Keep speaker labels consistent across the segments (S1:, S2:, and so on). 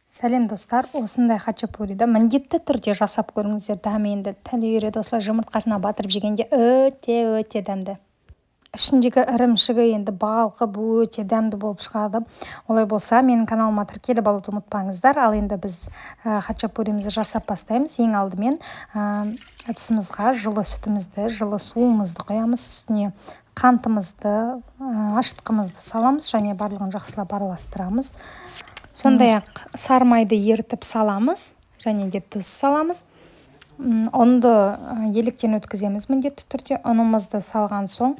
S1: Сәлем, достар! Осындай хачапуриді міндетті түрде жасап көріңіздер. Дәмі енді тіл үйіреді. Осылай жұмыртқасына батырып жегенде өте өте дәмді. Ішіндегі ірімшігі енді балқып, өте дәмді болып шығады. Олай болса, менің каналыма тіркеліп алуды ұмытпаңыздар. Ал енді біз хачапуримізді жасап бастаймыз. Ең алдымен ыдысымызға жылы сүтімізді, жылы суымызды құямыз. Үстіне қантымызды, ашытқымызды саламыз және барлығын жақсылап араластырамыз. Сондай-ақ сары майды ерітіп саламыз және де тұз саламыз. Ұнды електен өткіземіз міндетті түрде. Ұнымызды салған соң,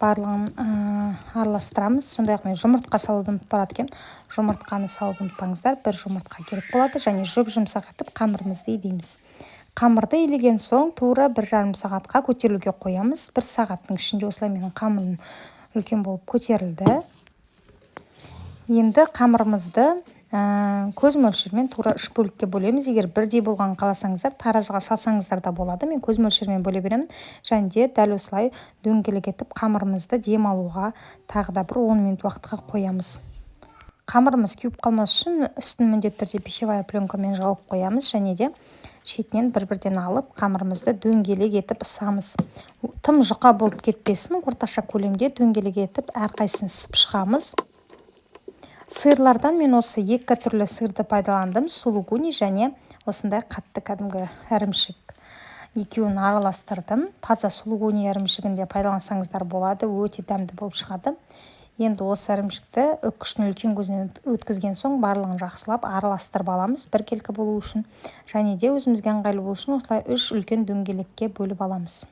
S1: барлығын араластырамыз. Сондай-ақ мен жұмыртқа салуды ұмытып барады екенмін. Жұмыртқаны салуды ұмытпаңыздар, бір жұмыртқа керек болады. Және жұп-жұмсақ етіп қамырымызды илейміз. Қамырды илеген соң, тура 1,5 сағатқа көтерілуге қоямыз. Бір сағаттың ішінде осылай менің қамырым үлкен болып көтерілді. Енді қамырымызды көз мөлшерімен тура үш бөлікке бөлеміз. Егер бірдей болғанын қаласаңыздар, таразыға салсаңыздар да болады. Мен көз мөлшерімен бөле беремін. Және де дәл осылай дөңгелек етіп қамырымызды дем алуға тағы да бір 10 минут уақытқа қоямыз. Қамырымыз кеуіп қалмас үшін үстін міндетті түрде пищевая пленкамен жауып қоямыз және де шетінен бір-бірден алып, қамырымызды дөңгелек етіп ысамыз. Тым жұқа болып кетпесін, орташа көлемде дөңгелек етіп әрқайсысын ысып шығамыз. Сырлардан мен осы екі түрлі сырды пайдаландым: сулугуни және осындай қатты кәдімгі ірімшік. Екеуін араластырдым. Таза сулугуни ірімшігін де пайдалансаңыздар болады, өте дәмді болып шығады. Енді осы ірімшікті үккіштің үлкен көзінен өткізген соң, барлығын жақсылап араластырып аламыз біркелкі болу үшін. Және де өзімізге ыңғайлы болу үшін осылай үш үлкен дөңгелекке бөліп аламыз.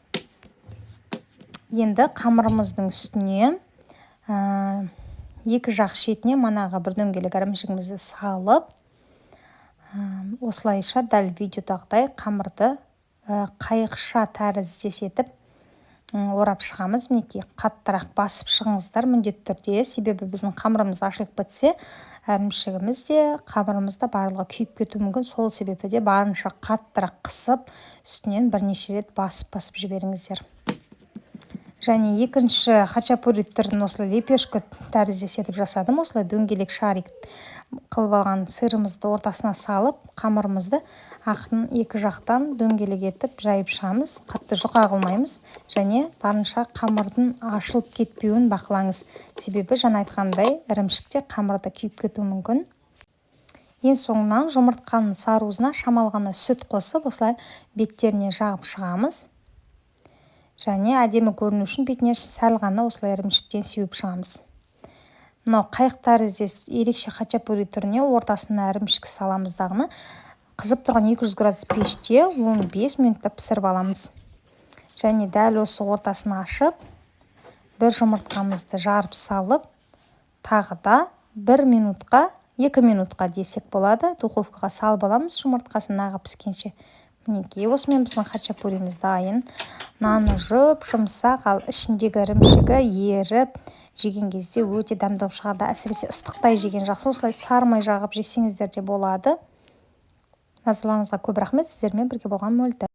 S1: Енді қамырымыздың үстіне екі жақ шетіне манағы бір дөңгелек ірімшігімізді салып, осылайша дәл видеодағыдай қамырды қайықша тәріздес етіп орап шығамыз. Мінекей, қаттырақ басып шығыңыздар міндетті түрде, себебі біздің қамырымыз ашылып кетсе, ірімшігіміз де, қамырымыз да, барлығы күйіп кетуі мүмкін. Сол себепті де барынша қаттырақ қысып, үстінен бірнеше рет басып-басып жіберіңіздер. Және екінші хачапури түрін осылай лепешка тәріздес етіп жасадым. Осылай дөңгелек шарик қылып алған сырымызды ортасына салып, қамырымызды ақырын екі жақтан дөңгелек етіп жайып шығамыз. Қатты жұқа қылмаймыз және барынша қамырдың ашылып кетпеуін бақылаңыз, себебі жаңа айтқандай, ірімшік те қамырда күйіп кетуі мүмкін. Ең соңынан жұмыртқаның сары уызына шамалы ғана сүт қосып, осылай беттеріне жағып шығамыз және әдемі көріну үшін бетіне сәл ғана осылай ірімшіктен сеуіп шығамыз. Мынау қайық тәріздес ерекше хачапури түріне ортасына ірімшік саламыз дағыны, қызып тұрған 200 градус пеште 15 минутта пісіріп аламыз. Және дәл осы ортасын ашып, бір жұмыртқамызды жарып салып, тағы да бір минутқа, 2 минутқа десек болады, духовкаға салып аламыз жұмыртқасын нағы піскенше. Мінекей, осымен біздің хачапуриміз дайын. Наны жұп жұмсақ, ал ішіндегі ірімшігі еріп, жеген кезде өте дәмді болып шығады. Әсіресе ыстықтай жеген жақсы. Осылай сары май жағып жесеңіздер де болады. Назарларыңызға көп рахмет! Сіздермен бірге болған Мөлдір.